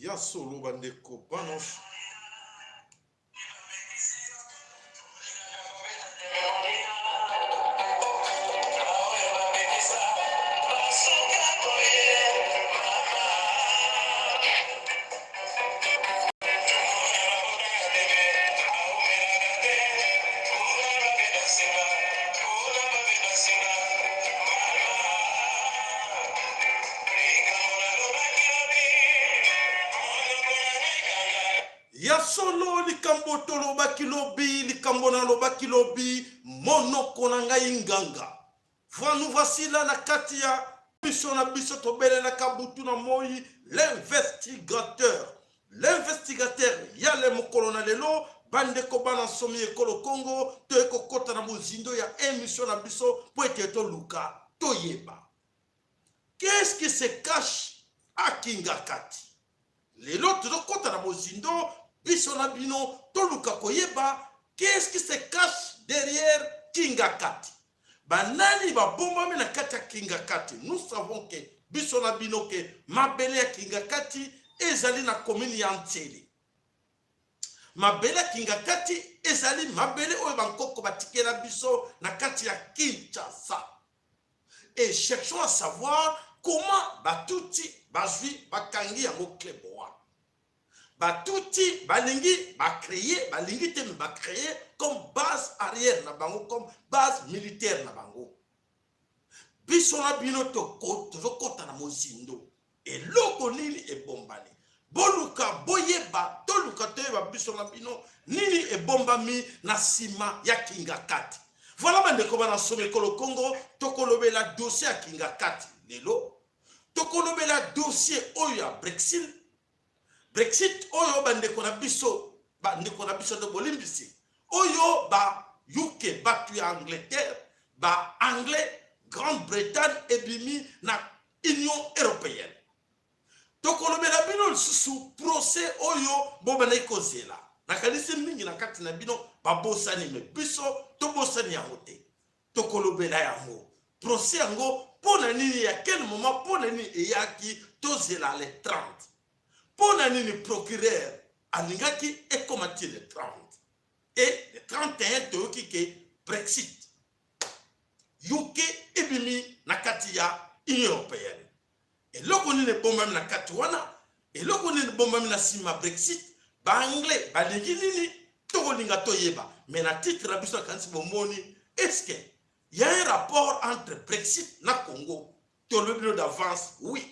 Ya solo bandeko bana. Ya solo likambo tolobaki lobi, likambo nalobaki lobi, monoko na ngai nganga. Voilà, nous voici là na kati ya biso na biso tobelelaka butu na moi l'investigateur. L'investigateur ya le mokolo na lelo bandeko bana nsomi ekolo Congo toye kokota na bozindo ya emission na biso mpo ete toluka toyeba qu'est-ce qui se cache à Kingakati. Lelo tozokota na bozindo biso na bino toluka koyeba qu'est-ce qui se cache derrière Kingakati. Banani babombami na kati ya Kingakati? Nous savons que biso na bino ke mabele ya Kingakati ezali na commune ya Nsele. Mabele ya Kingakati ezali mabele oyo bankoko batikela biso na kati ya Kinshasa. Et cherchons à savoir comment batuti bazwi bakangi yango clé boa. Batuti balingi ba créer, balingi te mais ba créer comme base arrière na bango, comme base militaire na bango. Biso na bino tozokota na mozindo. Eloko nini ebombani? Boluka boyeba, toluka toyeba biso na bino nini ebombami na nsima ya Kingakati. Voilà bandeko bana somi ekolo Congo, tokolobela dossier ya Kingakati lelo. Tokolobela dossier oyo ya Brexit. Brexit oyo bandeko na biso, bandeko na biso nde bolimbisi, oyo ba UK, bato ya Angleterre, ba Anglais, Grande-Bretagne ebimi na Union européenne. Tokolobela bino lisusu procès oyo bobandaki kozela. Nakanisi mingi na kati na bino babosani, me biso tobosani yango te. Tokolobela yango procès yango mpo na nini, ya quel moment, mpo na nini eyaki tozela le 30, mpo na nini procureur alingaki ekoma ti le 30 et le 31 toyoki ke Brexit, UK ebimi na kati ya Union européenne. Eloko nini ebombami na kati wana? Eloko nini ebombami na nsima Brexit? Baanglais balingi nini? Tokolinga toyeba. Mais na titre na biso nakanisi bomoni, est-ce que y a un rapport entre Brexit na Congo? Tolobi bino d'avance oui.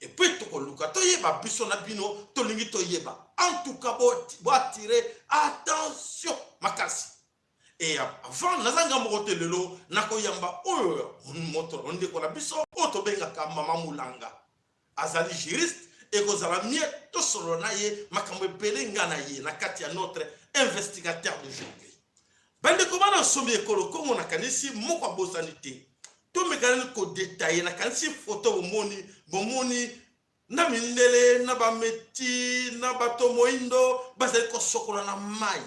Et puis tokoluka toyeba biso na bino tolingi toyeba. En tout cas bo attirer attention makasi. Et avant naza nga moko te lelo nakoyamba oyo moto ndeko na biso oyo tobengaka Mama Mulanga, azali juriste. Ekozala mieux tosolola na ye makambo ebele nga na ye na kati ya notre investigateur d'aujourd'hui. Bandeko bana nsomi ekolo Kongo, nakanisi moko abosani te. Tomeka nani kodetaille. Nakanisi foto bomoni, bomoni na mindele na bameti na bato moindo bazali kosokola na mai,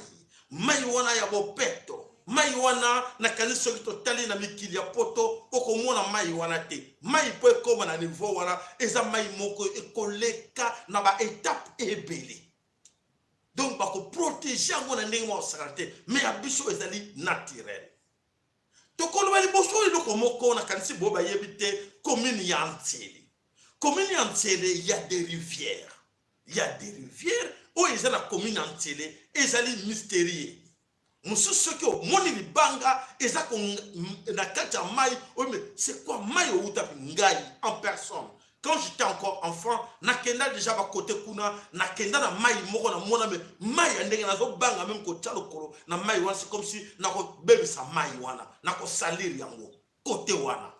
mai wana ya bopeto. Mai wana nakanisi soki totali na mikili ya poto okomona mai wana te. Mai mpo ekóma na niveau wana eza mai moko ekoleka na baetape ebele, donc bakoprotege yango na ndenge moko osakana te. Mais ya biso ezali naturel. Tokoloba liboso eloko moko nakanisi boyo bayebi te, commune ya Nsele. Commune ya Nsele ya des rivières, ya des rivières oyo eza na commune ya Nsele ezali mystérieux. Mosusu soki omoni libanga eza na kati ya mai oyo, mais c'est quoi? Mai outa ngai en personne, quand j'étais encore enfant, nakenda déjà bakote kuna, nakenda na mai moko namona, me mai ya ndenge nazobanga meme kotia lokolo na mai wana, c'est comme si nakobebisa mai wana, nakosalir yango. Kote wana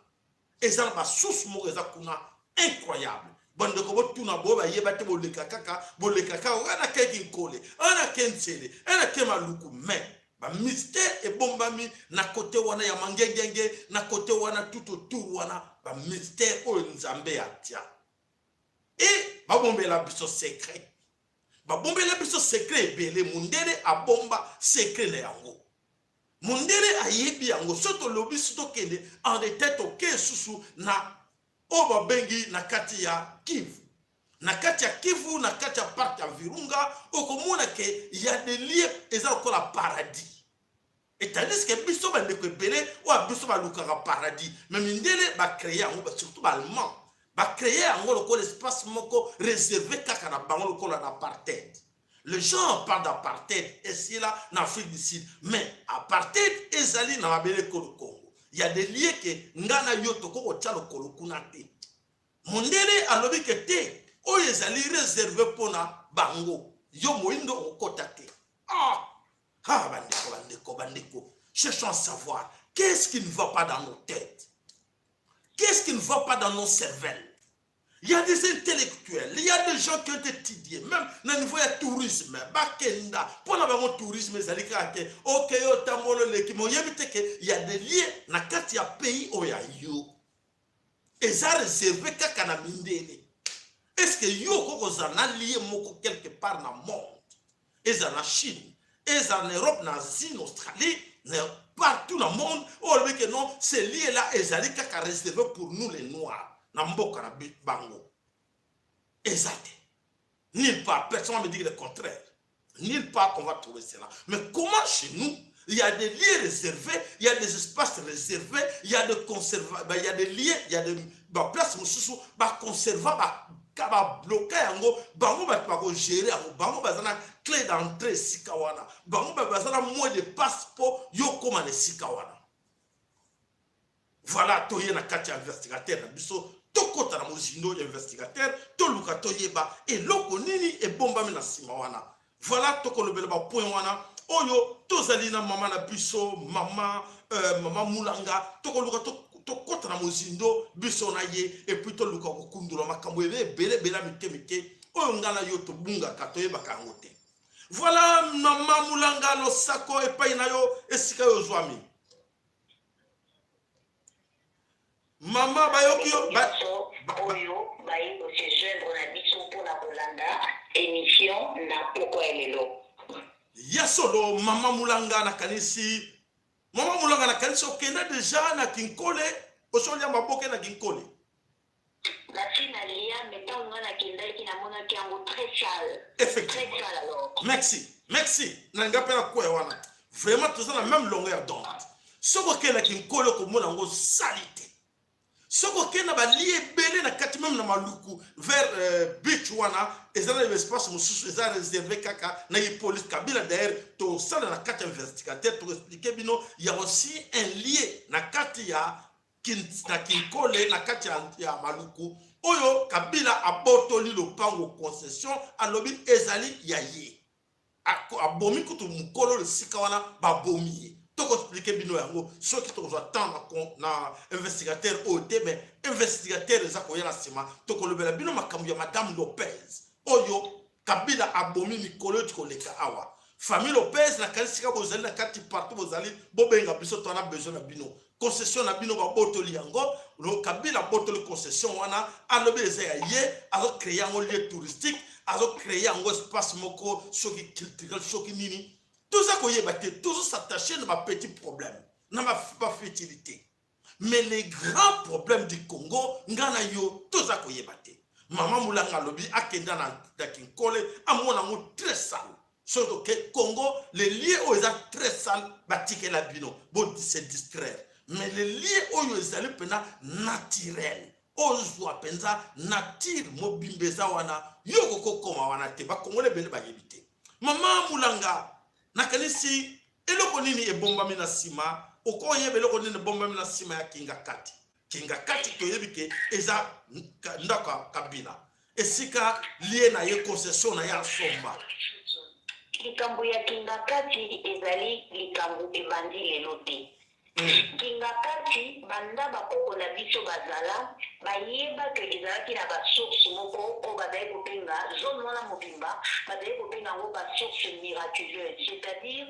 eza na basusu moko eza kuna incroyable. Bandeko botuna boyo bayeba te, boleka kaka, boleka kaka oyo nakeki nkole, oyo nake Nsele, oyo nake Maluku, mais bamystère ebombami na kote wana ya Mangengenge, na kote wana tout autour wana, bamystère oyo Nzambe atia e babombela biso secret, babombela biso secret ebele. Mundele abomba secret na yango, mondele ayebi yango. So tolobi so tokende en détail, toke susu na oyo babengi na kati ya Kivu. Na kati ya Kivu, na kati ya parc ya Virunga, okomona ke ya des lieux eza lokola paradis. Et tandis que biso bandeko ebele oyo biso balukaka paradis, mais mindele bacreye yango, surtout baallemand bacreye yango lokola espace moko réservé kaka na bango, lokola na apartheid. Les gens parlent d'apartheid esila na Afrique du Sud, mais apartheid ezali na mabele ekolo Congo. Ya des lieux ke nga na yo tokoki kotya lokolo kuna te. Mondele alobi ke te, oyo ezali réservé mpona bango, yo moyindo okokɔta te. Ah ah, bandeko, bandeko, bandeko, cherchons à savoir qu'est-ce qui ne va pas dans nos têtes, qu'est-ce qui ne va pas dans nos cervelles. Il y a des intellectuels, il y a des gens qui ont étudié, même na niveau ya tourisme, bakenda, mpona bango tourisme ezali kaka te oke yo otambola oleki, mais oyebi te ke y a des lieux na kati ya pays oyo ya yo eza réservé kaka na mindele. Est ce que yo okoki kozala na lieu moko quelque part na monde, ezala na Chine, ezala na Europe, na Asie, na Australie, na partout na monde, oyo olobi ke non, ce lieu là ezali kaka réservé pour nous les Noirs na mboka na bango? Eza te, nulle part. Personne va me dire le contraire, nulle part qu'on va trouver cela. Mais comment chez nous il y a des lieux réservés, il y a des espaces réservés, il y a des conserva, il y a des lieux, il y a des baplace mosusu baconserva, babloka yango, bango bato bakogere yango, bango baza na clé d'entrée esika wana, bango baza na mot de passe mpo yo kóma na esika wana? Voilà, toye na kati ya investigateur na biso, tokɔta na mozindo ya investigateur, toluka toyeba eloko nini ebombami na nsima wana. Voilà, tokolobela bapoint wana oyo tozali na mama na biso, mama Mulanga. Tokoluka tokɔta na mozindo biso na ye, et puis toluka kokundula makambo ebe ebele ebele ya mike mike oyo ngai na yo tobungaka, toyebaka yango te. Voilà, mama Mulanga, losako epai na yo esika yo ozwami. Mama, bayoki yo? Nyonso oyo baye kose joindre na biso mpona kolanda émission na poko ya lelo. Ya solo, mama Mulanga, nakanisi, mama Mulanga, nakanisi okenda deja na Kinkole, osolia maboke na Kinkole. Nasi nalia, mais ntango nga nakendaki, namonaki yango très sale, très Effectivement. sale alors. Merci, merci. Nalinga mpe nakwea wana. Vraiment, toza na même longueur d'onde. Soki okendaki Nkolo, okomona yango sali te. Soki okende na balie ebele na kati, même na Maluku vers beach wana, eza na espace mosusu eza réservé kaka na Hippolyte Kabila. D'ailleurs, tosala na kati ya investigateur, toexplike bino ya aussi un lieu na kati ya na Kinkole, na kati ya Maluku, oyo Kabila abotoli lopango concession, alobi ezali ya ye. Abomi kutu mokolo esika wana, babomi ye. Tokoexplike bino yango soki tokozwa temps na investigateur oyo te. Mais investigateur eza koya na nsima, tokolobela bino makambo ya madame Lopez oyo Kabila abomi mikolo eti koleka awa. Famille Lopez, nakanisi sika bozali na kati, partout bozali, bobenga biso, to wana besoin na bino. Concession na bino babotoli yango. Kabila abotoli concession wana, alobi eza ya ye, azocreye yango lieu touristique, azocreye yango espace moko soki culturel, soki nini, toza koyeba te. Tozos'attache na bapetit problème, na bafutilité, mais les grands problèmes du Congo, nga na yo toza koyeba te. Mama Mulanga alobi akenda na Kinkole, amona yango très sale. Soki toke Congo, le lieu oyo eza très sale, batikela bino bo se distraire, mais le lieu oyo ezali mpenza naturel, ozwa mpenza nature mobimba eza wana, yo kokokoma wana te. Bakongole ebele bayebi te. Mama Mulanga, nakanisi eloko nini ebombami na nsima? Okoyeba eloko nini ebombami na nsima ya Kinga Kati? Kinga Kati, toyebi ke eza ndako ya Kabila, esika lieu na ye, concession na ye asomba. Likambo ya Kinga Kati ezali likambo ebandi lelo te. Kinga Kati, banda bakoko na biso bazala, bayebaka ezalaki na basource moko oyo bazali kobenga zone wana mobimba, bazali kobenga yango basource miraculeuse, c'est-à-dire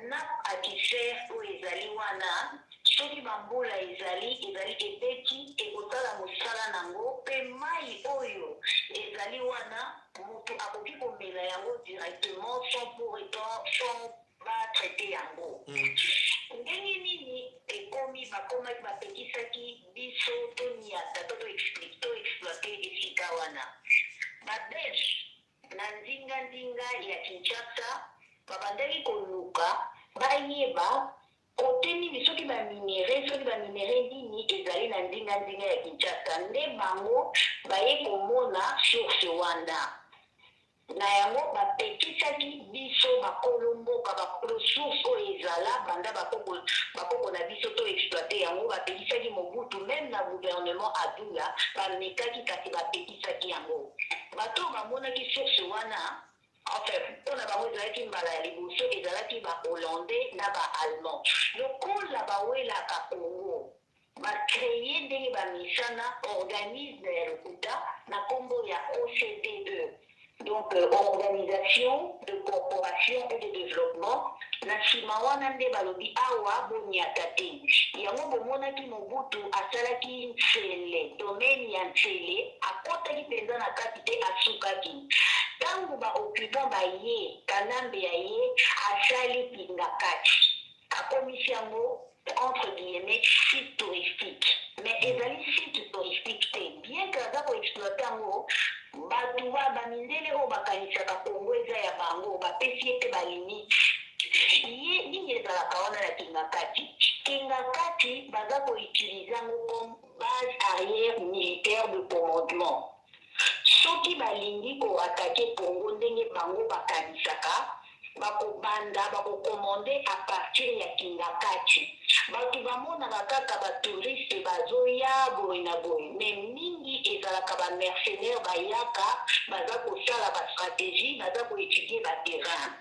nappe aquifère oyo ezali wana. Soki bambula ezali ebeti, ekosala mosala nango, mpe mai oyo ezali wana, moto akoki komela yango directement sans pour autant sans batraite yango. Ndenge nini ekomi bakomaki bapekisaki biso toniata to toexploite esika wana? nzinga ya Kinshasa, babandaki koluka bayeba kote nini, soki baminerais, soki baminerais nini ezali na nzinga nzinga ya Kinshasa. Nde bango baye komona source wana. Na yango bapekisaki biso bakolo mboka, bakolo source oyo ezala banda bakoko na biso to exploite yango. Bapekisaki Mobutu, même na gouvernement Adoula bamekaki, kasi bapekisaki yango. Bato oyo bamonaki source wana, enfin mpona bango ezalaki mbala ya liboso, ezalaki Bahollandais na Baallemand. Lokola bawelaka Congo, bacréer ndenge bamisana organisme ya lokuta na nkombo ya OCDE, donc Organisation de Coopération et de Développement. Na nsima wana nde balobi awa boniata te. Yango bomonaki Mobutu asalaki Nsele, domaine ya Nsele, akɔtaki mpenza na kati te, asukaki. Ntango baoccupant baye, Kanambe ya ye asali Kingakati, akomisi yango entre guillemets site touristique, mais ezali site touristique te, bien que aza koexploite yango. Bato ba bamindele oyo bakanisaka Kongo eza ya bango, bapesi ye mpe balimite. Ye nini ezalaka wana na Kingakati? Kingakati baza koutilize yango comme base arrière militaire de commandement. Soki balingi koattaquer Congo ndenge bango bakanisaka, bakobanda bakokomande à partir ya Kingakati. Bato bamonaka kaka batouriste bazoya boye na boye, mais mingi ezalaka bamercenaire bayaka, baza kosala bastratégie, baza koétudie baterrain.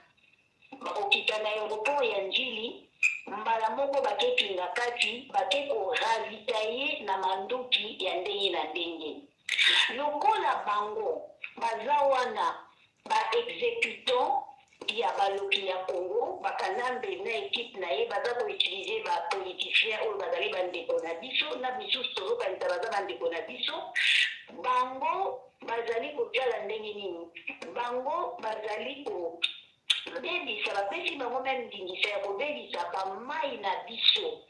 Bakokita na aéroport ya Njili, mbala moko bake Kingakati, bake koravitailler na manduki ya ndenge na ndenge. Lokola bango baza wana baexécutant ya baloki ya Congo, Bakanambe na équipe na ye baza koutilize bapoliticien oyo bazali bandeko na biso, na misusu tozokanisa baza bandeko na biso. Bango bazali kotala ndenge nini bango bazali kobebisa. Bapesi bango même ndingisa ya kobebisa bamai na biso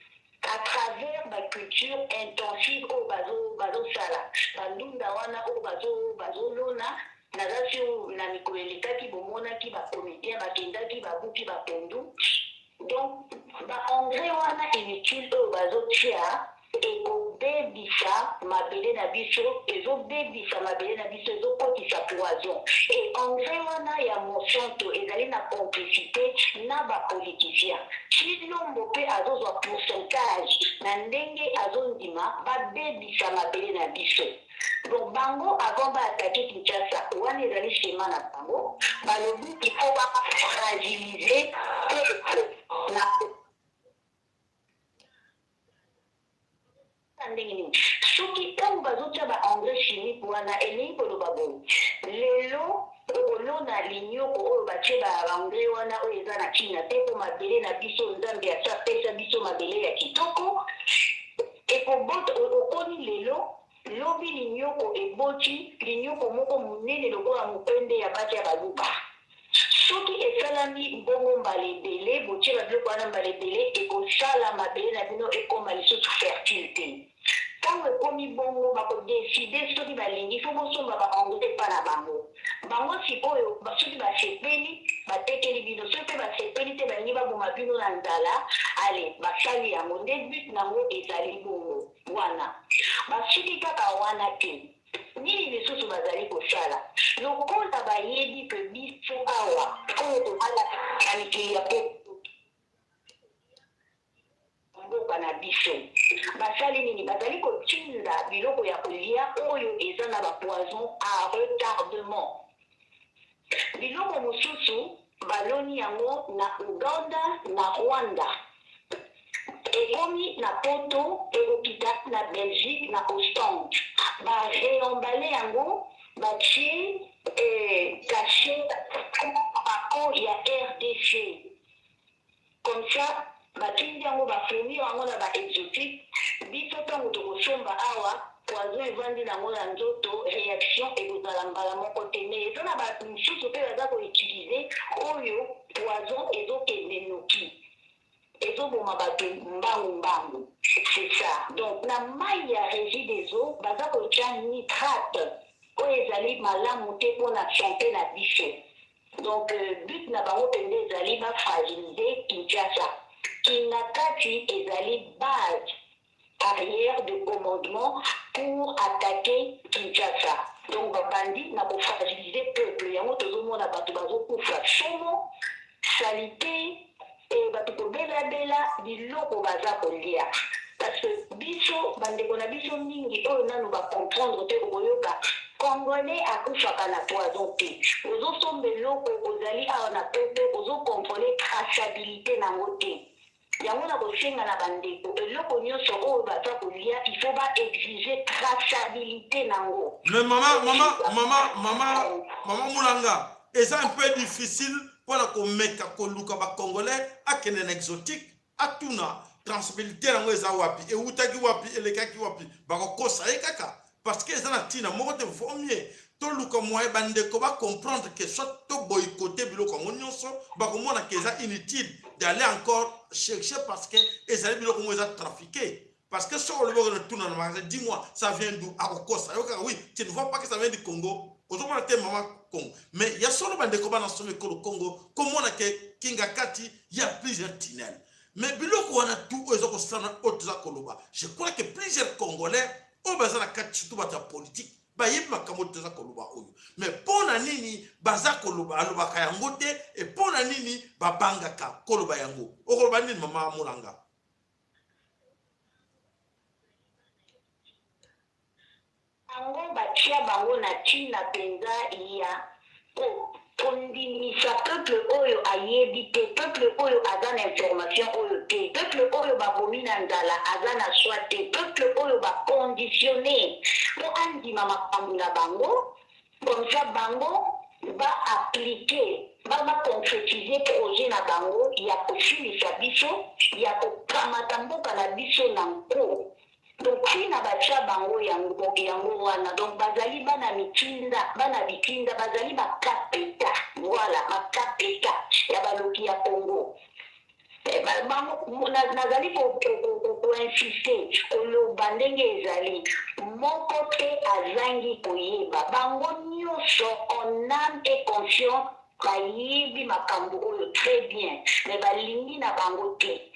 à travers baculture intensive oyo bazosala, bandunda wana oyo bazolona. Naza sur na mikolo elekaki bomonaki bacomédien bakendaki babuki bapondu. Donc baengrais wana inutile oyo bazotia ekobebisa mabele na biso, ezobebisa mabele na biso, ezokotisa poison. E engrais wana ya Monsanto ezali na complicité na bapoliticien. Tshilombo mpe azozwa pourcentage na ndenge azondima babebisa mabele na biso. Donc bango, avant baattaquer Kinshasa, wana ezali schéma na bango. Balobi il faut bafragiliser na ndenge nini. Soki ntango bazotia baengrais chimique wana, elingi koloba boye: lelo okolona linyoko oyo batie baengrais wana, oyo eza na ntina te, mpo mabele na biso, Nzambe apesa biso mabele ya kitoko, ekobota. Okoni lelo, lobi linyoko eboti linyoko moko monene lokola mopende ya bati ya Baluba. Soki esalami mbongo mbala ebele, botie babiloko wana mbala ebele, ekosala mabele na bino ekóma lisusu fertile te. Ntango ekomi bongo, bakodécider soki balingi fo bosomba baengrais epa na bango. Bango sikoyo, soki basepeli, batekeli bino; soki mpe basepeli te, balingi baboma bino na nzala. Ale basali yango nde but nango ezali bongo wana. Basuki kaka wana te. Nini lisusu bazali kosala? Lokola bayebi mpe biso awa oyo tozala na mikili ya mboka na biso, basali nini? Bazali kotinda biloko ya kolia oyo eza na bapoison à retardement. Biloko mosusu baloni yango na Uganda, na Rwanda, ekomi na Poto, ekokita na Belgique, na Ostende, baréemballer yango, batie cachet ako ya RDC. Comme ça batindi yango, bafournir yango na baexotique. Biso ntango tokosomba awa, poison evandi nango na nzoto, réaction ekozala mbala moko te. Mais eza na bato mosusu mpe baza koutilize oyo poison ezokende noki, ezoboma bato mbangu mbangu. C'est ça. Donc na mai ya Régie des eaux baza kotia nitrate oyo ezali malamu te mpona santé na biso. Donc but na bango mpenza ezali bafragiliser Kinshasa. Kingakati ezali base arrière de commandement pour attaquer Kinshasa. Donc babandi na kofragiliser peuple yango. Tozomona bato bazokufa somo, saleté e bato kobelabela biloko baza kolia, parce que biso, bandeko na biso mingi oyo nanu bacomprendre te, okoyoka Congolais akufaka na poison te. Ozosomba eloko, ozali awa na poto, ozocontrôler traçabilité nango te. Yango na kosenga na bandeko, eloko nyonso oyo baza kolia, il faut baexiger traçabilité nango. Mais mama, mama, mama, mama, mama Mulanga, eza un peu difficile mpona komeka koluka Bacongolais akende na exotique, atuna traçabilité yango eza wapi, ewutaki wapi, elekaki wapi. Bakokosa ye kaka, parce que eza na ntina moko te. Vaut mieux toluka moyen bandeko bacomprendre que soit toboycotter biloko yango nyonso, bakomona ke eza inutile d'aller encore chercher, parce que ezali biloko ngo eza trafiqué. Parce que soki olobi okende tuna na magasin: «Dis-moi, ça vient d'où?» Akokosa yo kaka: «Oui, tu ne vois pas que ça vient du Congo?» Ozomona te, mama Congo. Mais ya solo, bandeko bana somi ekolo Congo, komona ke Kingakati ya plusieurs tunnels, mais biloko wana tout oyo eza kosala, oyo toza koloba, je crois que plusieurs Congolais oyo baza na kati, surtout bato ya politique, bayebi makambo toza koloba oyo. Mais mpo na nini baza koloba, alobaka yango te? E mpo na nini babangaka koloba yango? Okoloba nini, mama Molanga? Bango batia bango na ntina mpenza ya kondimisa peuple oyo ayebi te, peuple oyo aza na information oyo te, peuple oyo babomi na nzala, aza na choix te, peuple oyo baconditionner mpo andima makambo na bango. Comme ça bango baappliquer, baconcrétiser projet na bango ya kosilisa biso, ya kokamata mboka na biso na nko. Donc ntina batia bango yango wana. Donc bazali bana mitinda, bana bitinda, bazali bakapita, voilà, bakapita ya baloki ya Congo. Bango nazali koinsister koloba ndenge ezali, moko te azangi koyeba. Bango nyonso en âme et conscience bayebi makambo oyo très bien, mais balingi na bango te,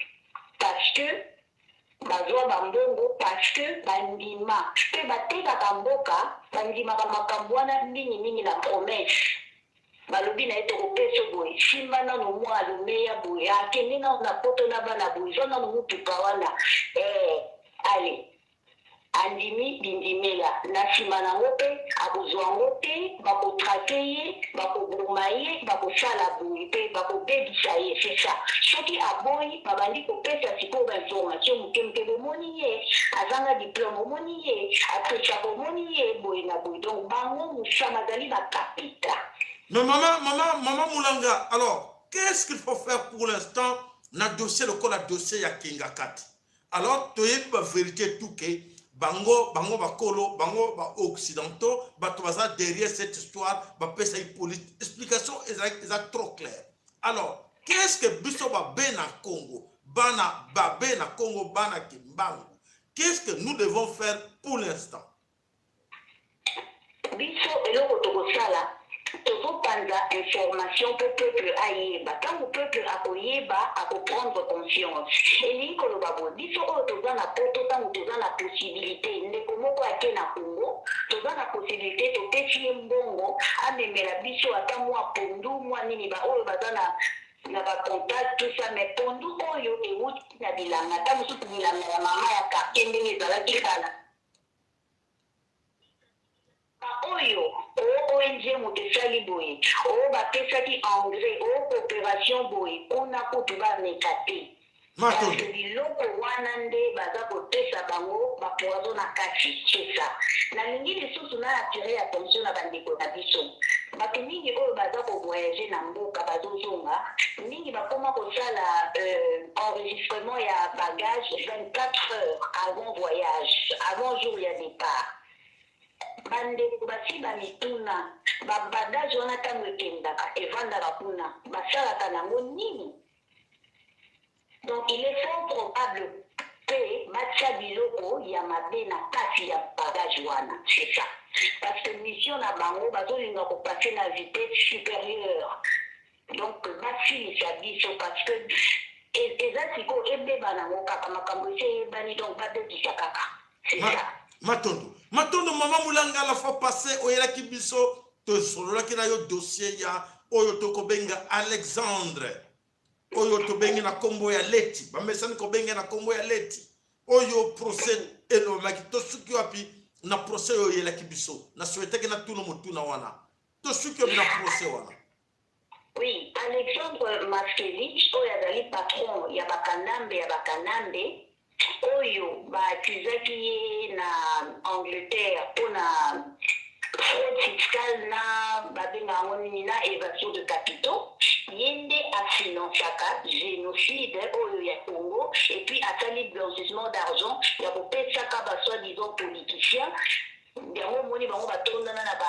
parce que bazwa bambongo, parce que bandima mpe batekaka mboka. Bandimaka makambo wana mingimingi na promesse. Balobi na ye: «Tokopesa boye, simba nano mwa alumeya boye, akende nano na poto na bana boye, zwa nano mutuka wana.» Ale andimi bindimela. Na nsima nango mpe akozwa yango te, bakotraquer ye, bakoboma ye, bakosala boye mpe bakobebisa ye. C'est ça. Soki aboyi, babandi kopesa sikoyo bainformation moke moke: «Bomoni ye azanga diplôme, omoni ye atrichaka, omoni ye boye na boye.» Donc bango mosala, bazali bakapita. Mais maman, maman, maman Moulanga, alors, qu'est-ce qu'il faut faire pour l'instant na dossier lokola dossier ya Kingakati? Alors, toyebi ba vérité tout ke bango, bango bakolo, bango ba occidentaux, bato baza derrière cette histoire, bapesa police explication eza trop clair. Alors, qu'est-ce que biso babe na Congo, bana babe na Congo, bana Kimbangu, qu'est-ce que nous devons faire pour l'instant? Biso eloko tokosala, tozopanza information mpo peuple ayeba. Ntango peuple akoyeba, akoprendre conscience. Elingi koloba boye: biso oyo toza na poto, ntango toza na possibilité, ndeko moko ake na Congo, toza na possibilité, topesi ye mbongo, amemela biso ata mwa pondu, mwa nini, baoyo baza na bacontact, tout ça. Mais pondu oyo ewuti na bilanga, ata mosusu bilanga ya mama ya quartier, ndenge ezalaki kala, oyo o ONG moto esali boye, oyo bapesaki engrais, oyo coopération boye, kuna kutu bameka te, parce que biloko wana nde baza kopesa bango bapoison na kati. C'est ça. Nalingi lisusu na attirer attention na bandeko na biso. Bato mingi oyo baza kovoyager na mboka, bazozonga mingi, bakoma kosala enregistrement ya bagage 24 heures avant voyage, avant jour ya départ. Bandeko basi bamituna: babagage wana, ntango ekendaka, evandaka kuna, basalaka nango nini? Donc il est fort probable mpe batia biloko ya mabe na kati ya bagage wana. C'est ça. Parce que mission na bango, bazolinga kopasser na vitesse supérieure. Donc basilisa biso, parce que eza sikoyo ebeba nango kaka, makambo esi eyebani, donc babebisa kaka, c'est ça. Matondo, matondo, mama Mulanga. La fois passée oyelaki biso, tosololaki na yo dossier ya oyo tokobenga Alexandre, oyo tobengi na nkombo ya Leti, bamesani kobenga na nkombo ya Leti, oyo procès elobamaki. Tosuki wapi na procès oyo oyelaki biso? Nasouhaitaki natuna motuna wana: tosuki wapi na procès wana? Oui, Alexandre Maskevich, oyo azali patron ya bakanambe, ya bakanambe oyo baaccusaki ye na Angleterre mpona fraude fiscale na babenga yango nini, na évasion de capitaux. Ye nde afinansaka génocide oyo ya Congo et puis asali blanchissement d'argent ya kopesaka basoi-disant politicien. Yango omoni bango batondana na ba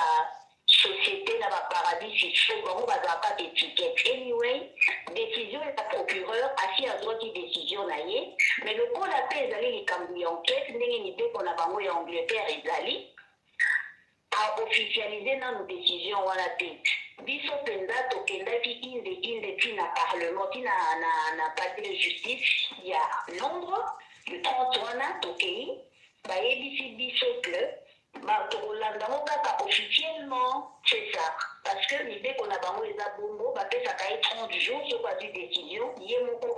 société na baparadis fiscaux, bango bazalaka étiquette. Anyway, décision ya procureur, asi azwaki décision na ye, mais lokola mpe ezali likambo ya enquête, ndenge mibeko na bango ya Angleterre ezali, aofficialiser nanu décision wana te. Biso mpenza tokendaki inde inde ntina parlement, ntina na palais de justice ya Londres le 30 wana. Tokei, bayebisi biso ke tokolanda yango kaka officiellement, c'est ça, parce que mibeko na bango eza bongo, bapesaka ye 30 jours. Soki azwi décision, ye moko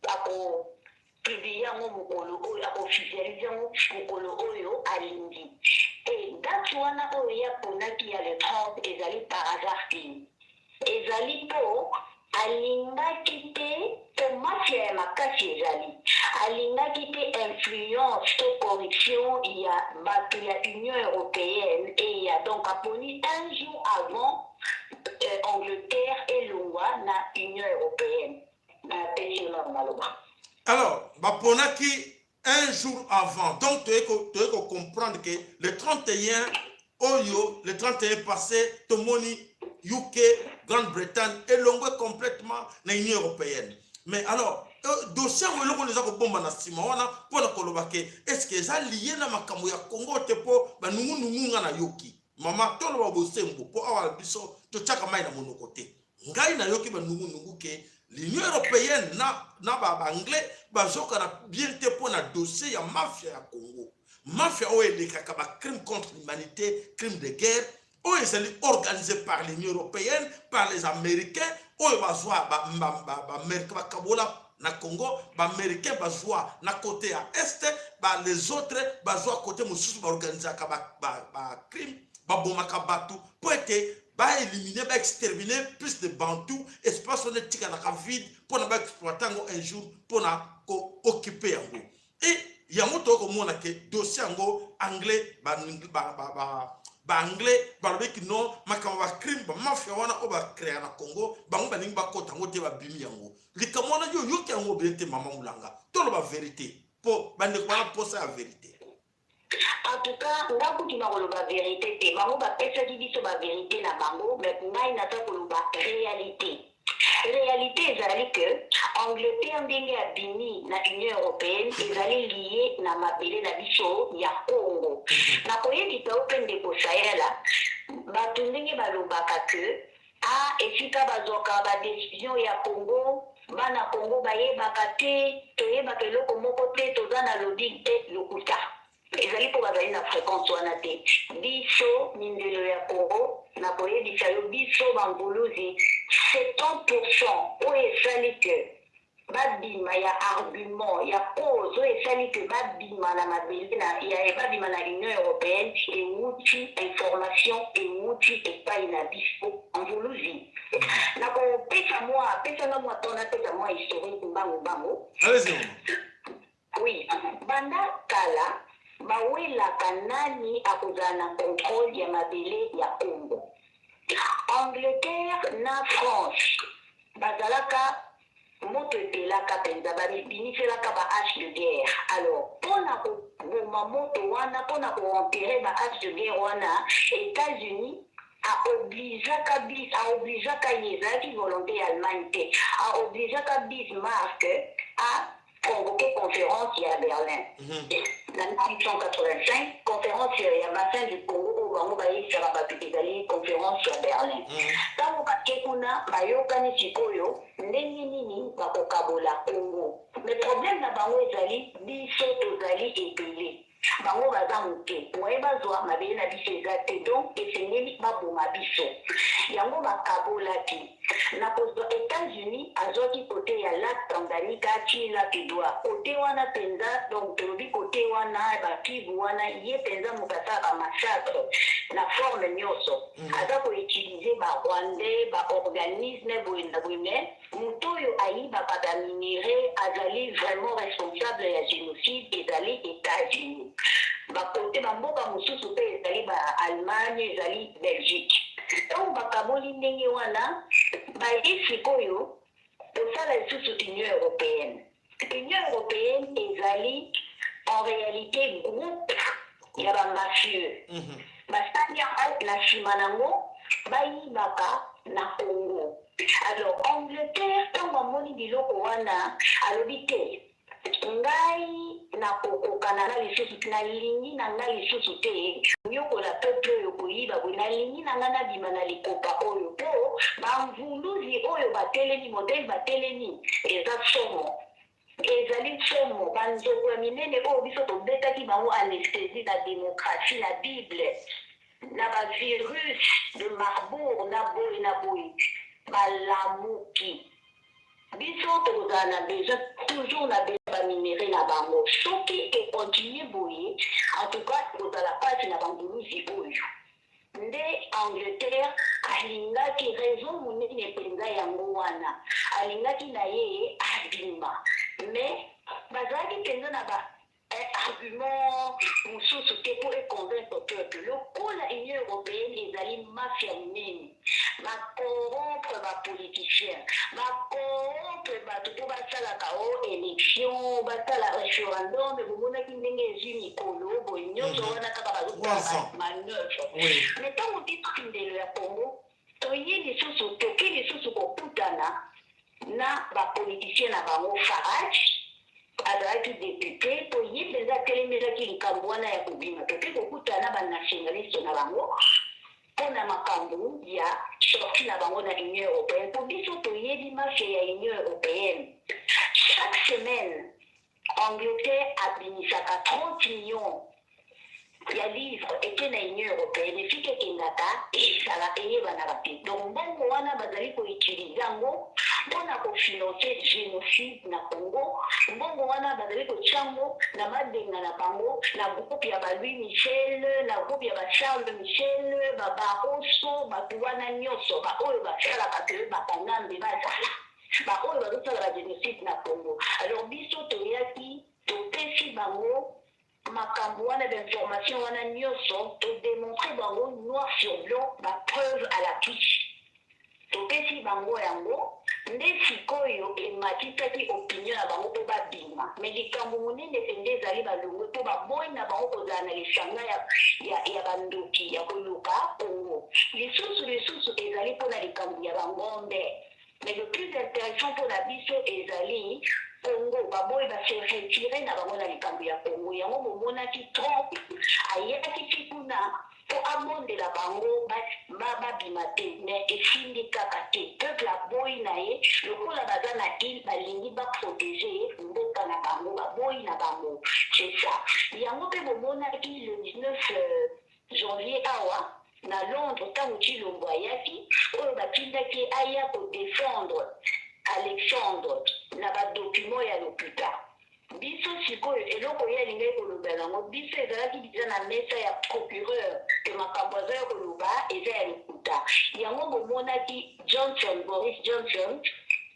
akopublier yango mokolo oyo, akoofficialiser yango mokolo oyo alingi. E date wana oyo ye aponaki ya le 30 ezali par hasard te, ezali mpo alingaki te, to mafia ya makasi ezali, alingaki te influence to corruption ya bato ya Union européenne eya. Donc aponi un jour avant Angleterre elongwa na Union européenne. Napesi yo nano maloba. Alors baponaki un jour avant, donc toyei kocomprendre que le 31 oyo, le 31 passé, tomoni UK, Grande-Bretagne elongwe complètement na Union européenne. Mais alors dossier yango, eloko eza kobomba na nsima wana mpona koloba ke est ce que eza lié na makambo ya Congo te? Mpo banungunungu nga nayoki, mama, toloba bosembo, mpo awa biso totiaka mai na monoko te. Ngai nayoki banungunungu ke l'Union européenne na baanglais bazokana bien te mpo na dossier ya mafia ya Congo, mafia oyo elekaka bacrime contre l'humanité, crime de guerre, oyo ezali organisé par l'Union européenne, par les Américains, oyo bazwa baaméricain bakabola na Congo. Baaméricain bazwa na côté ya Est, ba les autres bazwa côté mosusu, baorganisaka bacrime, babomaka bato mpo ete baéliminer, baexterminer plus de Bantu. Espace wana etikalaka vide mpona baexploiter yango un jour, mpona kooccuper yango. E yango tokomona ke dossier yango, anglais, baanglais balobeki non, makambo bacrime, bamafia wana oyo bacréa na Congo, bango balingi bakɔta yango te, babimi yango. Likambo wana, yo oyoki yango bien te, mama Molanga? Toloba vérité mpo bandeko bana posa ya vérité. En tout cas, nga kutu na koloba vérité te. Bango bapesaki biso bavérité na bango, mais ngai naza koloba réalité. Réalité ezali ke Angleterre, ndenge abimi na Union européenne, ezali lié na mabele na biso ya Congo. Nakoyebisa yo mpe, ndeko Sayela, bato ndenge balobaka ke a esika bazwaka badécision ya Congo, bana Congo bayebaka te, toyebaka eloko moko te, toza na lobby te, lokuta. Ezali mpo bazali na fréquence wana te. Biso mindelo ya Congo, nakoyebisa yo, biso banguluzi, 70 oyo esali ke babima ya argument ya cause oyo esali ke babima na mabele na ya babima na Union européenne, ewuti information, ewuti epai na biso mvuluzi. Nakopesa mwa, pesanga mwa to napesa mwa historique mbangu mbangu. Allez-y, mama. Oui, banda kala bawelaka nani akozala na contrôle ya mabele ya Congo. Angleterre na France bazalaka moto epelaka mpenza, babimiselaka ba hache de guerre. Alors mpona koboma moto wana, mpona koenterrer ba hache de guerre wana, États-Unis aobligeaka bis aobligeaka ye, ezalaki volonté ya Allemagne te, aobligeaka Bismarck a convoqué conférence ya Berlin na 1885, conférence ya bassin du Congo. bango bayebisaka bato ezali Conférence ya Berlin. Ntango bake kuna, bayokani sikoyo ndenge nini bakokabola Congo. Mais problème na bango ezali biso tozali ebele, bango baza moke, moye bazwa mabele na biso eza te. Donc esengeli baboma biso. Yango bakabolaki na kozwa. États-Unis azwaki côté ya lac Tanganyika ti lac Edouard, côté wana mpenza. Donc tolobi côté wana, bakivu wana, ye mpenza moto asalaka massacre na forme nyonso. Aza koutiliser Barwandais, baorganisme boye na boye. Mais moto oyo ayibaka baminerais, azali vraiment responsable ya génocide, ezali États-Unis. Bakote bamboka mosusu mpe ezali Baallemagne, ezali Belgique. Ntango bakaboli ndenge wana, baye sikoyo kosala lisusu Union européenne. Union européenne ezali en réalité groupe ya bamafieux. Basali yango na nsima nango bayibaka na Congo. Alors Angleterre, ntango amoni biloko wana, alobi te, ngai nakokokana na lisusu, nalingi na ngai lisusu te nyokola peuple oyo koyiba boye, nalingi na ngai nabima na likopa oyo, mpo bamvuluzi oyo batelemi, modele batelemi eza somo, ezali somo. Banzoko ya minene oyo biso tobetaki bango anesthésie na démocratie, na Bible, na bavirus de Marbourg, na boye na boye, balamuki. Biso tokozala na besoin, toujours na besoin baminerais na bango. Soki econtinuer boye, en tout cas ekozala mpasi na banguluzi oyo. Nde Angleterre alingaki, raison monene mpenza yango wana alingaki na ye abima. Mais bazalaki mpenza na ba argument mosusu te mpo econvaincre peuple. Lokola Union européenne ezali mafia monene, bacorrompre bapoliticien, bacorrompre bato mpo basalaka o élection, basala référendum. Bomonaki ndenge ezwi mikolo boye nyonso wana kaka bazosala manœuvre. Mais ntango biso ndelo ya Congo toye lisusu, toke lisusu kokutana na bapoliticien na bango. Farage azalaki député mpo ye mpenza atelemelaki likambo wana ya kobima. Toke kokutana na banationaliste na bango mpona makambo ya sortie na bango na Union européenne, mpo biso toyebi mafia ya Union européenne. Chaque semaine, Angleterre abimisaka 30 millions ya livre eke na Union européenne. Esika ekendaka ezala eyebanaka te. Donc mbongo wana bazali koutiliser yango mpona kofinancer génocide na Congo. Mbongo wana bazali kotia yango na mabenga na bango, na groupe ya baLouis Michel, na groupe ya baCharles Michel, baBarroso, bato wana nyonso baoyo basalaka ke bakangambe bazala baoyo bazosala bagénocide na Congo. Alors biso toyaki, topesi bango makambo wana, bainformation wana nyonso, todémontrer bango noir sur blanc, bapreuve à l'appui, topesi bango yango. Nde sikoyo ematisaki opinion na bango mpo babima. Mais likambo monene mpenza ezali balongwe mpo baboyi na bango kozala na lisanga ya bandoki ya koluka Congo lisusu. Lisusu ezali mpona likambo ya bangombe. Mais le plus intéressant mpona biso ezali Congo. Baboyi, base retirer na bango na likambo ya Congo. Yango bomonaki Trump ayaki ti kuna mpo abondela bango babima te. Mais esimbi kaka te, peuple aboyi na ye. Lokola baza na ile, balingi baprotéger mboka na bango, baboyi na bango, c'est ça. Yango mpe bomonaki le 19 janvier awa na Londres, ntango Tshilombo ayaki, oyo batindaki aya kodéfendre Alexandre na badocument ya lokuta. Biso sikoyo, eloko ye alingaki koloba yango, biso ezalaki déjà na mesa ya procureur ke makambo aza ya koloba eza ya lokuta. Yango bomonaki Johnson, Boris Johnson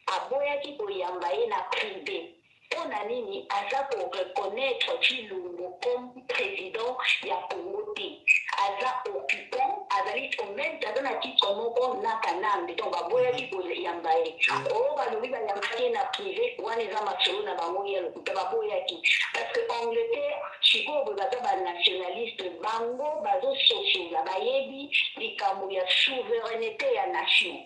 aboyaki koyamba ye na privé. Mpo na nini? Aza koreconnaître Tshilombo comme président ya Congo te. Aza occupant, azali même, aza na titre moko na Kanambe. Donc baboyaki koyamba ye. Oyo balobi bayambaki ye na privé wana, eza masolo na bango ya lokuta. Baboyaki parce que Angleterre sikoyo boye baza banationaliste. Bango bazososola, bayebi likambo ya souveraineté ya nation.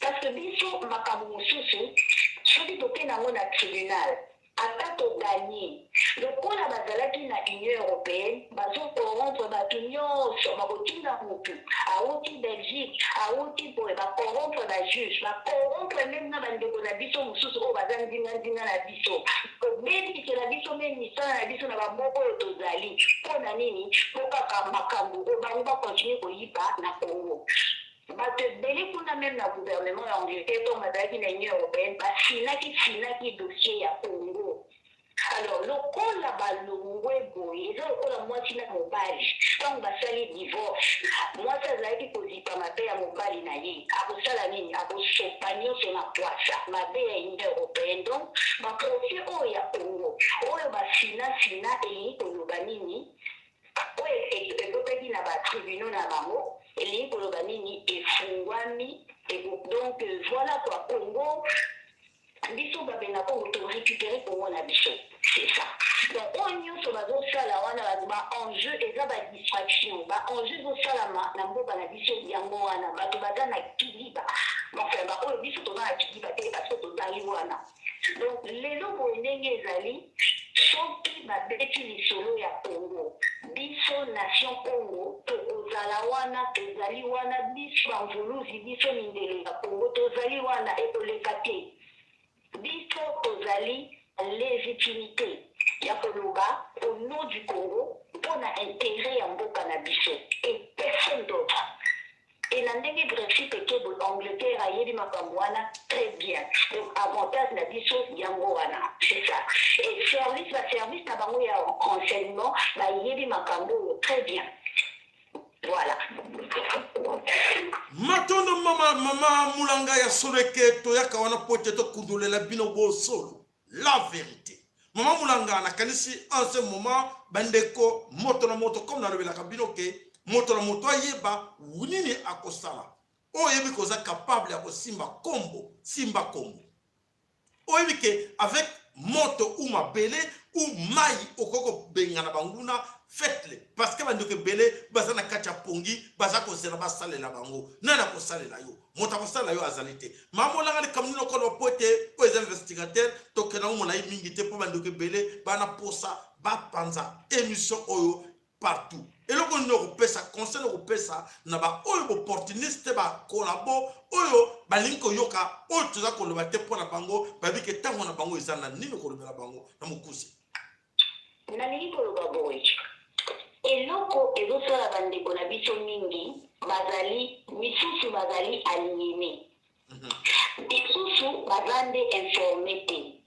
Parce que biso, makambo mosusu, soki tokende yango na tribunal, ata togagner, lokola bazalaki na Union européenne, bazocorrompre bato nyonso, bakotinda. corrompu, awuti Belgique, awuti boye, ba corrompre ba juge, ba corrompre meme na bandeko na biso mosusu oyo baza nzinganzinga na biso, kobebisela biso meme misala na biso na bamboka oyo tozali. Mpo na nini? Mpo kaka makambo oyo bango bacontinuer koyiba na Congo. Bato ebele kuna, meme na gouvernement ya Angleterre, ntango bazalaki na Union européenne, basinaki sinaki dossier ya Congo. Alors lokola balongwe boye, eza lokola mwasi na mobali ntango basali divorce. Mwasi azalaki kozipa mabe ya mobali na ye, akosala nini? Akosopa nyonso na pwasa, mabe ya Union européenne. Donc baprofit oyo ya Congo oyo basinasina, elingi koloba nini? Oyo ekotaki na batribunaux na bango, elingi koloba nini? Efungwami. Donc voilà quoi, Congo, biso babenga Congo, torécupérer Congo na biso, c'est ça. Donc oyo nyonso bazosala wana, baenjeu eza badistraction, baenjeu ezosalama na mboka na biso yango wana. Bato baza na kiliba, enfin baoyo biso toza na kiliba te, parce que tozali wana. Donc lelo boye ndenge ezali, soki babeti lisolo ya Congo, biso nation Congo tokozala wana, tozali wana. Biso bamvuluzi, biso mindelo ya Congo, tozali wana, ekoleka te. Biso tozali légitimité ya koloba au nom du Congo mpona intérêt ya mboka na biso et personne d'autre. E na ndenge Brexit eke boye, Angleterre ayebi makambo wana très bien. Donc avantage na biso yango wana, c'est ça. Et service, baservice na bango ya renseignement bayebi makambo oyo très bien, voilà. Matondo, mama, mama Mulanga. Ya solo eke toyaka wana po ete tokundolela bino bosolo, la vérité. Mama Mulanga, nakanisi en ce moment bandeko, moto na moto, comme nalobelaka bino ke moto na moto ayeba nini akosala. Oyo oyebi koza capable ya kosimba kombo, simba kombo. Oyebi ke avec moto ou mabele ou mai okoki kobengana banguna, faites-le, parce que bandeko ebele baza na kati ya pongi, baza kozela basalela bango. Nani akosalela yo? Moto akosalela yo azali te. Mamolanga, likambo nini okoloba? Po ete oyo eza investigateur, tokenda ngo molai mingi te, mpo bandeko ebele bana posa bapanza émission oyo partout. Eloko nini okopesa, conseil okopesa na baoyo baopportuniste, bacollabo oyo balingi koyoka oyo toza koloba te? Mpo na bango bayebi ke ntango na bango eza na nini, kolobela bango na mokuse. Nalingi koloba boye: eloko ezosala bandeko na biso mingi, bazali misusu bazali aliénés, misusu baza nde informé te.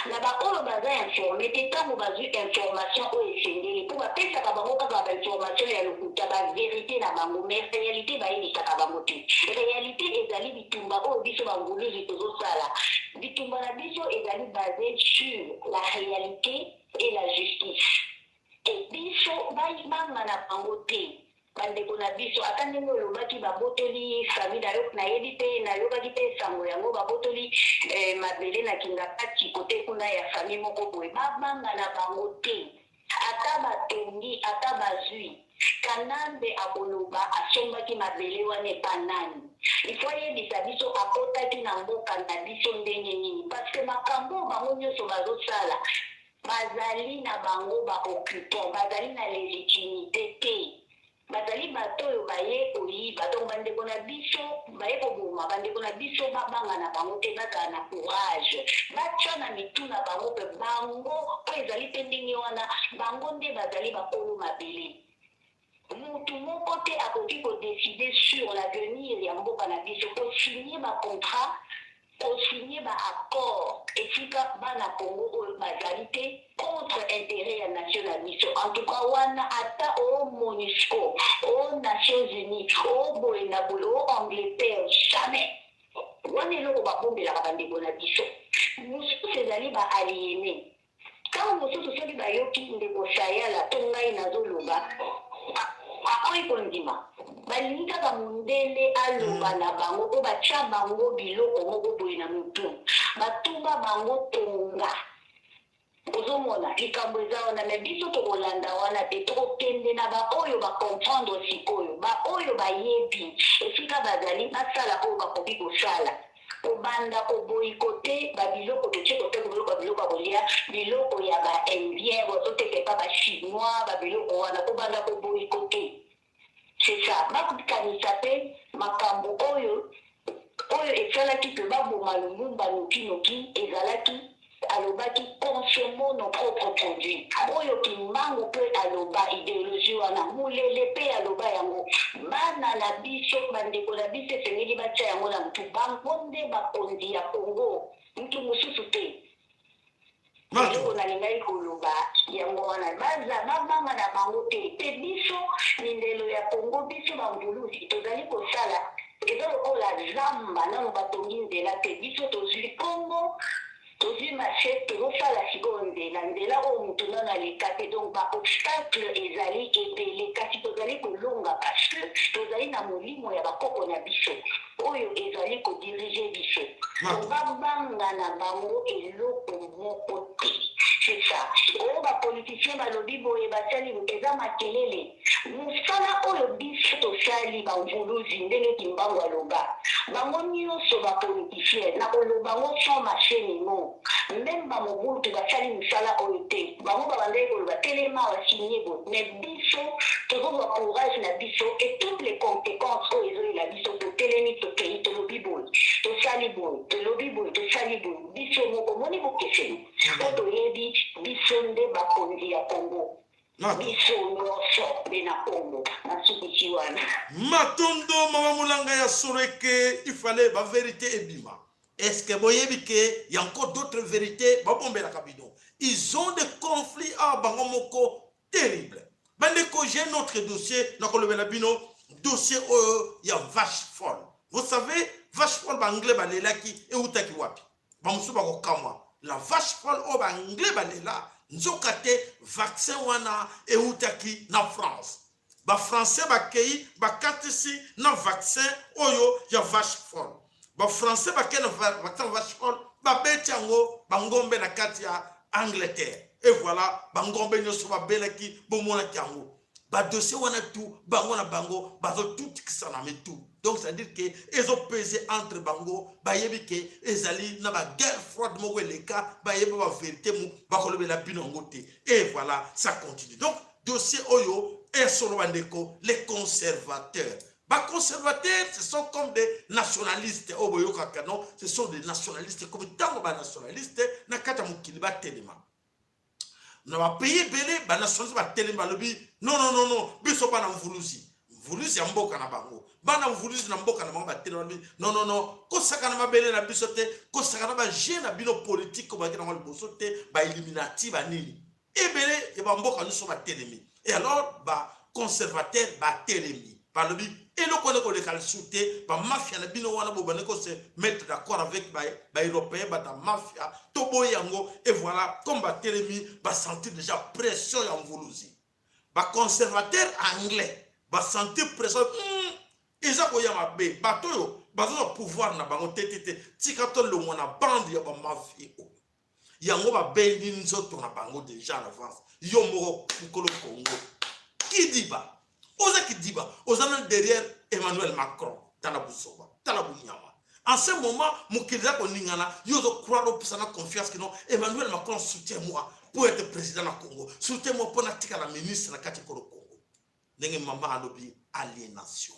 Na baoyo baza informé te, ntango bazwi information oyo esengeli, mpo bapesaka bango kaka bainformation ya lokuta, bavérité na bango, mais réalité bayebisaka bango te. Réalité ezali bitumba oyo biso banguluzi tozosala. Bitumba na biso ezali basé sur la réalité et la justice. E biso banga na bango te, bandeko na biso. Ata ndenge olobaki babotoli famille na yo, nayebi mpe, nayokaki mpe sango yango, babotoli mabele na Kingakati kote kuna ya famille moko boye. Babanga na bango te. Ata batongi, ata bazwi, Kanambe akoloba asombaki mabele wana epa nani? Ifo ayebisa biso akotaki na mboka na biso ndenge nini, parce que makambo oyo bango nyonso bazosala, bazali na bango baoccupant, bazali na légitimité te, bazali bato oyo baye koyiba. Donc bandeko na biso baye koboma bandeko na biso, babanga na bango te, bazala na courage, batya na mitu na bango mpe bango mpo ezali mpe ndenge wana. Bango nde bazali bakolo mabele. Mutu moko te akoki kodécider sur l'avenir ya mboka na biso, kosigne bacontrat, kosigne baaccord esika bana Congo oyo bazali te, contre intérêt ya nation na biso. En tout cas wana, ata o MONUSCO, o Nations unies, o boye na boye, o Angleterre, jamais. Wana eloko babombelaka bandeko na biso mosusu ezali baaliénés. Ntango mosusu soki bayoki ndeko Sayala to ngai nazoloba, bakoyi kondima. Balingi kaka mondele aloba na bango mpo batya bango biloko moko boye na motu, batumba bango tonga. Ozomona likambo eza wana, me biso tokolanda wana te. Tokokende na baoyo bacomprendre sikoyo, baoyo bayebi esika bazali, basala oyo bakoki kosala, kobanda koboycotter babiloko totie koteka, biloko, biloko ya kolia, biloko ya baindien bazoteka epa bachinois, babiloko wana, kobanda koboycotter. C'est ça, bakanisa mpe makambo oyo oyo esalaki mpe baboma Lumumba nokinoki. Ezalaki alobaki: "Consommons nos propres produits." Oyo Kimbangu mpe aloba, idéologie wana Mulele mpe aloba yango. Bana na biso, bandeko na biso, esengeli batia yango na mutu. Bango nde bakonzi ya Congo, mutu mosusu te. Eloko nalingaki koloba yango wana. Baza babanga na bango te. Mpe biso mindelo ya Congo, biso bamvuluzi, tozali kosala. Eza lokola zamba, nano batongi nzela te. Biso tozwi Congo, tozwi machete, tozosala sikoyo nzela, nzela oyo motu nano aleka te. Donc baobstacle ezali ebele, kasi tozali kolonga parce que tozali na molimo ya bakoko na biso oyo ezali kodiriger biso. Babanga na bango eloko moko te. C'est ça. Oyo bapoliticien balobi boye, basali, eza makelele. Mosala oyo biso tosali, bamvuluzi, ndenge Kimbangu aloba, bango nyonso bapoliticien, na koloba ngo sans mâcher mes mots, même bamobutu basali mosala oyo te. Bango babandaki koloba telema, basigne boye, mais biso tozozwa courage na biso et toutes les conséquences oyo ezoyela biso. Totelemi, tokei, tolobi boye, tosali boye, tolobi boye, tosali boye. Biso moko moni bokeseni po toyebi biso nde bakonzi ya Congo, biso nyonso nde na Congo. Nasukisi wana. Matondo, mama Molanga. Ya solo eke ifale bavérité ebima. Est ce que boyebi ke y a encore d'autres vérités babombelaka bino? Ils ont des conflits awa bango moko terrible. Bandeko, j'ai notre dossier nakolobela bino, dossier oyo ya vache folle. Vous savez, vache folle baanglais balelaki eutaki wapi? Bamosusu bakokamwa. La vache folle oyo baanglais balela, nzoka te vaccin wana eutaki na France. Bafrançais bakei, bakatisi na vaccin oyo ya vache folle. Bafrançais bakei na vaccin ya vache folle, babeti yango bangombe na kati ya Angleterre et voilà, bangombe nyonso babelaki. Bomonaki yango, badossier wana tu, bango na bango bazotutikisa na mitu. Donc c'est à dire ke ezopese entre bango. Bayebi ke ezali na baguerre froide moko eleka. Bayebi bavérité mu bakolobela bino yango te. Et voilà, ça continue. Donc dossier oyo esolo, bandeko, les conservateurs, baconservateurs, ce sont comme des nationalistes oyo boyokaka. Non, ce sont des nationalistes. Comme ntango banationaliste na kati ya mokili batelema na bapays ebele, banationaliste batelemi, balobi: "Non, non, non, non, biso bana mvuluzi, mvuluzi ya mboka na bango, bana mvuluzi na mboka na bango." Batelemi, balobi: "Non, non, non, kosaka na mabele na biso te, kosaka na bajeu na bino politike oyo baki nango liboso te, bailluminati banini." Ebele ya bamboka nyonso batelemi. Et alors baconservateur batelemi, balobi: "Eloko wana koleka lisusu te. Bamafia na bino wana, bobandi kose mettre d'accord avec baeuropéen, bata mafia, toboyi yango." Et voilà, comme batelemi, basentir déjà pression ya mvuluzi. Baconservateur anglais basentir pression, eza koya mabe. Bato oyo bazozwa pouvoir na bango te, te, te. Tika tolongwa na bande ya bamafie oyo. Yango babendi nzoto na bango déjà en avance. Yo moko mokolo Congo kidiba, oza kidiba, oza na derrière Emmanuel Macron. Tala buzoba, tala bunyama. En ce moment mokili eza koningana, yo ozocroire, opesa na confiance ke non, Emmanuel Macron, soutient moi pour être président na Congo, soutient moi mpo natikala ministre na kati ekolo Congo. Ndenge mama alobi, aliénation.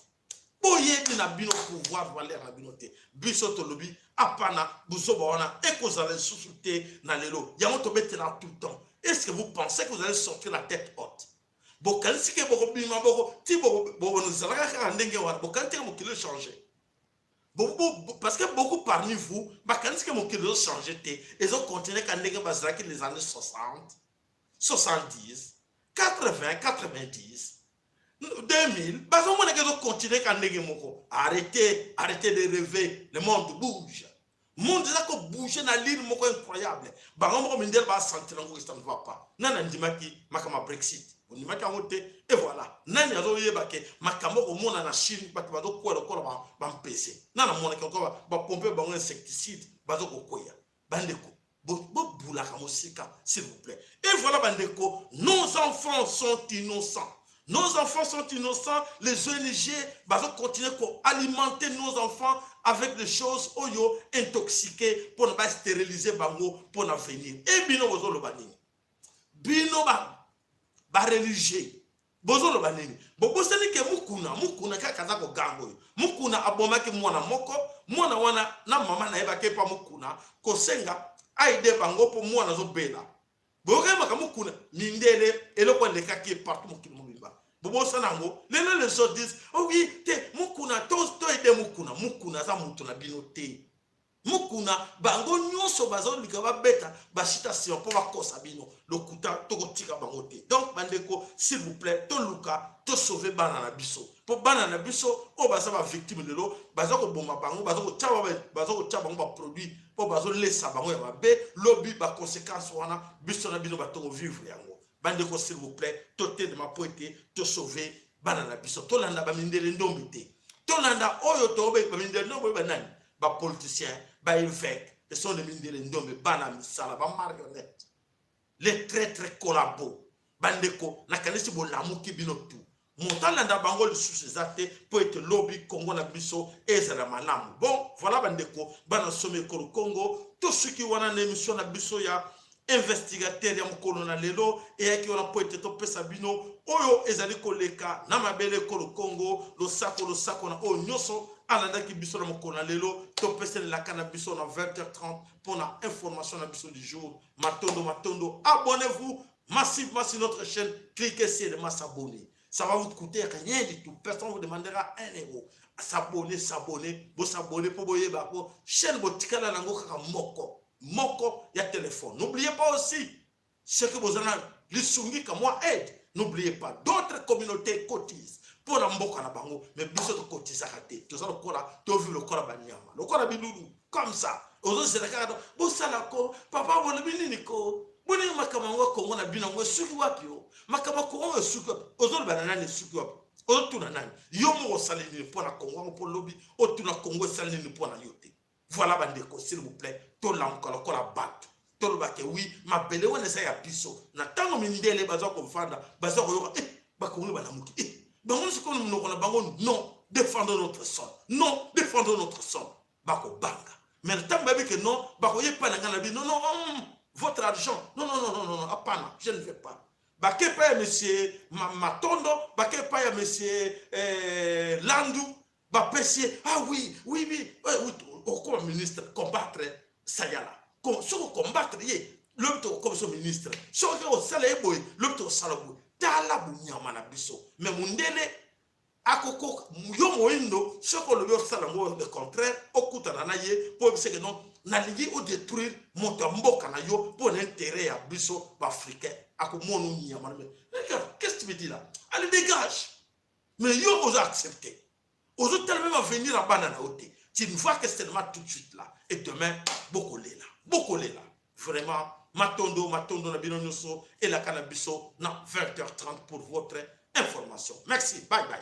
Boyebi na bino pouvoir, valeur na bino te. Biso tolobi apana buzoba wana ekozala lisusu te na lelo. Yango tobetela tout le temps. Est ce que vous pensez que vous allez sortir la tête haute? Bokanisi ke bokobima, boko ti bozalaka kaka ndenge wana? Bokanisi ke mokili echange? Parce que beaucoup parmi vous bakanisi ke mokili ezochange te, ezocontinue ka ndenge bazalaki les années 60, 70, 80, 90, 2000. Bazomonaka ezocontinue ka ndenge moko. Arrêtez, arrêtez de rêver. Le monde bouge, monde eza kobouge na ligne moko incroyable. Bango moko mindele basentir yango, ça ne va pas. Nani andimaki makambo ya Brexit? Ondimaki yango te. Et voilà, nani azoyeba ke makambo komona na Chine, bato bazokwea lokola bampese? Nani amonaki lokola bapompe bango insecticide, bazokokwea? Bandeko, bobulaka mosika, s'il vous plaît. Et voilà, bandeko, nos enfants sont innocents. Nos enfants sont innocents. Les ONG vont continuer à alimenter nos enfants avec des choses oyo intoxiquées pour ne pas stériliser bango pour l'avenir. Et bino bozoloba nini? Bino ba ba religieux. Bozoloba nini? Bobosani ke Mukuna, Mukuna kaka aza koganga oyo. Mukuna abomaki mwana moko, mwana wana na mama na ye bake pa Mukuna kosenga aide bango mpo mwana azobela. Boyokaki makambo Mukuna, mindele eloko elekaki ye partout mokili mobimba. Bobosana yango. Lelo les autres disent, oh oui, te Mukuna to to aide Mukuna. Mukuna aza moto na bino te. Mukuna bango nyonso bazolika babeta bashita nsima mpo bakosa bino lokuta, tokotika bango te. Donc bandeko, s'il vous plaît, toluka tosauve bana na biso, mpo bana na biso oyo baza bavictime lelo, baza koboma bango, baza kotya bango baproduit mpo bazolesa bango ya mabe. Lobi baconséquence wana biso na bino bato kovivre yango. Bandeko, s'il vous plaît, totelema mpo ete tosauve bana na biso. Tolanda bamindele ndombe te, tolanda oyo tobe bamindele ndombe oyo banani, bapoliticien, baévêque, ce sont les mindele ndombe, bana misala, bamarionnette, les traîtres collabo. Bandeko, nakanisi bolamuki bino tu. Moto alanda bango lisusu eza te, mpo ete lobi Kongo na biso ezala malamu. Bon, voilà bandeko, bana somi ekolo Kongo, tosuki wana na émission na biso ya investigateur ya mokolo na lelo. Eyaki wana mpo ete topesa bino oyo ezali koleka na mabele ekolo Kongo. Losako, losako na oyo nyonso alandaki biso na mokolo na lelo. Topeselelaka na biso na 20h30 mpona information na biso du jour. Matondo, matondo. Abonnez-vous massivement sur notre chaîne, cliquez sur le s'abonner, ça va vous coûter rien du tout, personne vous demandera 1 euro. S'abonner, s'abonner, bosabonner mpo boyeba po chaîne botikala nango kaka moko moko ya téléphone. N'oubliez pas aussi ce que boza na lisungi ka mwa aide. N'oubliez pas, d'autres communautés cotisent mpo na mboka na bango, mais biso tokotisaka te. Toza lokola tovi lokola banyama, lokola bilulu comme ça. Ozozela kaka bosala ko papa, bolobi nini ko boningi makambo yango Kongo na bino yango esuki wapi? O makambo ya Kongo esuki wapi? Ozoloba na nani? Esuki wapi? Ozotuna nani? Yo moko osali nini mpo na Kongo yango mpo lobi otuna Kongo esali nini mpo na yo te? Voilà bandeko, s'il vous plaît, tolamuka lokola bato, tolobake oui, mabele wana eza ya biso. Na ntango mindele baza kovanda, baza koyoka eh, Bakongo balamuki eh, bango sikoyo monoko na bango: "Non, défendons notre sol, non, défendons notre sol." Bakobanga, mais na ntango bayebi ke non, bakoyepa na ngai na bino: "Non, votre argent, non, non, non, non, non, apana, je ne veux pas." Bake epai ya monsieur Matondo, bake epai ya monsieur Landu, bapesi ye: "Ah oui, oui, okoma ministre, combattre Sayala. Soki okombattre ye, lobi tokokoma so ministre. Soki osala ye boye, lobi tokosala boye." Tala bonyama na biso. Mais mondele akoko yo moyindo, soki olobi osala yango le contraire, okutana na ye mpo oyebiseke: "Non, nalingi odétruire moto ya mboka na yo mpo na intérêt ya biso baafricain." Akomona onyama na: "Qu'est-ce que tu me dis là? Allez, dégage." Mais yo ozo accepter, ozotala même avenir ya bana na yo te. Tu ne vois que seulement tout de suite là et demain. Bokolela, bokolela vraiment. Matondo, matondo na bino nyonso. Elaka na biso na 20h30 pour votre information. Merci, bye bye.